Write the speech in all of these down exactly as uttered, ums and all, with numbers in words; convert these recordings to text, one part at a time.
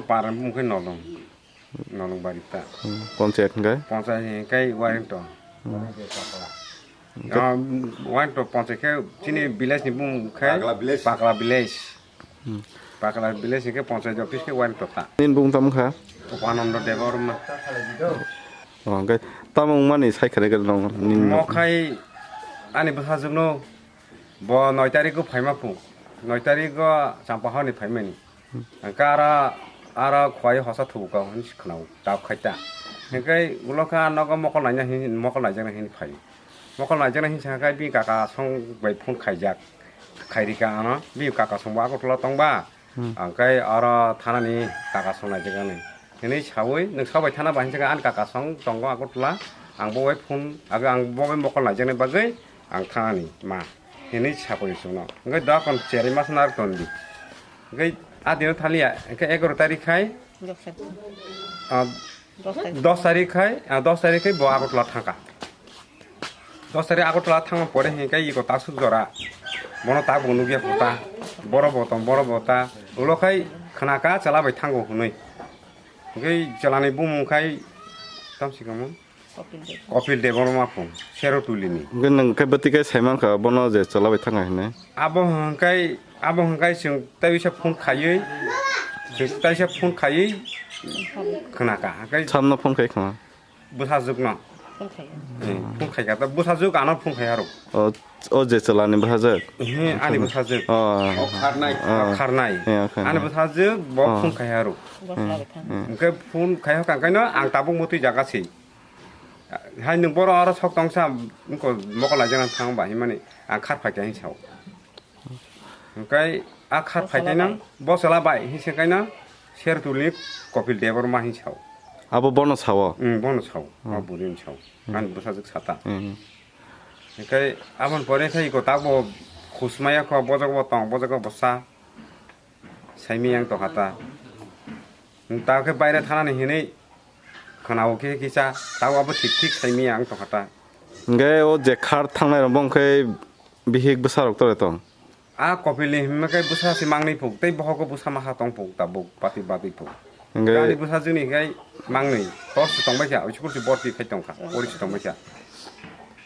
Para bumung khe Nolong. Nolong bari ta. Hmm, ponchayat hingkai? Ponchayat hingkai Warington. Hmm. Ah, Warington ponchayat khe chini village ni bumung khe Pakla village. Pakla village. Hmm. Pakla village hingke ponchayat office ke Warington ta. Nini bung tamo kha? Upananda Debbarma. Oh, hingke tamo wngmani sai khare khare nong nini Mo nok? Khai ani bwsajwkno bo noi tarikgo phaima phung. Noi tarikgo Champahorni phaimani. Hingke aro, aro khwai hosa thubuka hinwi khwnao, tab khai ta. Hingke ulo khe ah nogo mokol naina hin, mokol naijakna hin phai. Mokol naijakna hin sakhe bini kaka song bai phone khaijak. Khairika ano, bini kaka songbo Agartala tongba. Hmm. Ang kai oro thanani kaka song naijaknani. Hinwi sawi, nwng sabai thana ba hinwi sakhe ani kaka song tongo Agartala, ang bo bai phone, age ang bo bai mokol naijaknai bagwi ang thanani ma. Hinwi sakoi chwngno. Hingke da kon cherwi masa nar tondi. Hingke a dino thaliya, hingke egaroh tarik khai, Dos tarik. Ah, Dos tarik. Dos tarik khai, ah, dos tarik khai bo Agartala thangka. Dos tarik Agartala thangma pore hingke iko tasuk jora. Bono tabuk nukya kota. Boro bo tong, boro bo ta. Ulo khai khnaka chwla bai thango hwnwi. Hingke chwlani bumung khai tamsi kamo. Kopil Debbarma. Kopil Debbarma phung, Serotulini. Hingke nwng khe bwtwi khe sai mankha bono je chwla bai thangkha hinwi? Abo hwnkhai, abo hwnkhai chwng taisa phone khaiwi, chwng taisa phone khaiwi khnakha. Hingke Samno phone khai khna? Bwsajwkno. Phone khai. Eh, phone khaikha, ta bwsajwk ano phone khai aro. O, o je chwlani bwsajwk? Ehe, ani bwsajwk. Oh. O kharnai. Oh. O kharnai. Eh, okay. Ani bwsajwk bo Oh. phone khai aro. Bwsla bai thang. Eh. Hingke phone khai hokha hingkaino ang tabuk motwi jaga si. Hai nwng boro oro sok tongsa, wngkha mokol naijakna thang ba himani, ang khar phaikha hinwi sao. Hingkai a khar Bosala phaikhaino, bai. Bosala bai hinwi sengkaino, Serotulini Kopil Debbarma hinwi sao. Abo bono sao? Wng, bono sao, Hmm. a bwrwino sao. Hmm. Ani bwsajwk sata. Hmm. Hingkai aboni pore khai iko tabuk khusmaya kho, bojok bo tong, bojok bo sa. Saimiyang tongkha ta. Ta khe baire thanani hinwi khwnao khe kisa, tabo abo thik thik saimiyang tongkha ta. Hingke o je khar thangnai rok bo hingke bihik bwsa rok tore tong? A Kopilni himma khe bwsa se mangni phuk, tei bohogo bwsa masa tong phuk, tabuk bati bati phuk. Hingke Ani bwsajwkni hingke mangni, tor se tongbaikha, uichukur se borti khai tongkha, ori se tongbaikha.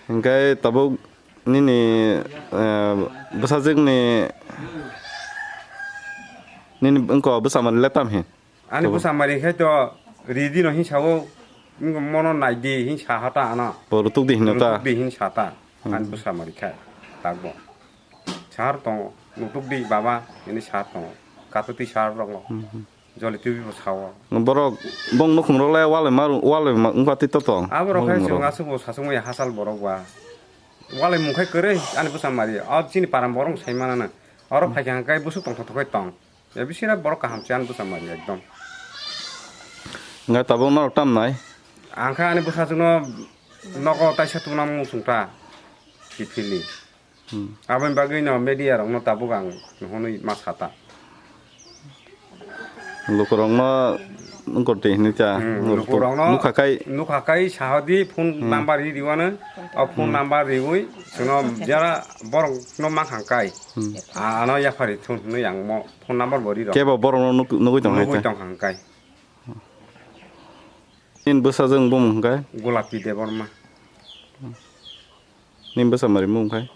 Hingke tabuk Nini, eh, bwsajwkni, nini wngkha bwsamani le tam hin? Ani Tabuk. Bwsamani khai to ridi no hin sao, wngkha mono naidi hin sa hata ano. Bo rutuk di hin ta? Rutuk di hin sa ta. Hmm. Ani bwsamani khai, takbo. Sar tongo, nutuk di baba, ini sar tongo. Katuti sar tongo. Hmm, hmm. Joli twiwi bo sao. Borok bong nukhung rok le walai ma, walai ma wngkha twi to tong. Aborok khai Walai chwng rok. Aswk bo saswk maya hachal borok ba. Walai mung khai kwrwi ani bwsa mari. O chini param borok sai manana. Oro phaikha hwnkhe busuk tongthok thok khai tong. Ya bisira borok kaham se ani bwsa mari ekdom. Hwnkhe tabuk norok tam nai? Ang khe ani bwsajwkno nogo taisa tubuna muchung ta. Kiphilni. Hmm. Aboni bagwi no media rok no tabuk ang hwnwi ma sa ta. Lukurok no wngkor twi hinwi ta. Hmm, lukurok no nukha kai. Nukha kai sahodi phone Hmm. number ri riwano. O phone Hmm. number riwi chwngno jara borok no mankha kai. Hmm. Ano yaphari thun hwnwi ang mo phone number bo ri rok. Kebo borok no nuk-, nugwi tong hai Nugwi ta. Tong kha kai. Nini bwsajwk bumung hwnkhe? Golapi Debbarma. Nini bwsa mari mung khai?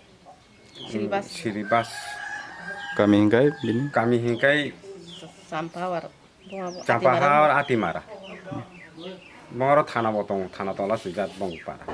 Siribas. Siribas. Kami hingkai bini? Kami hingkai Champahor. Champahor Atimara. Bongoro thana bo tongo, thana tola swijak Bongpara.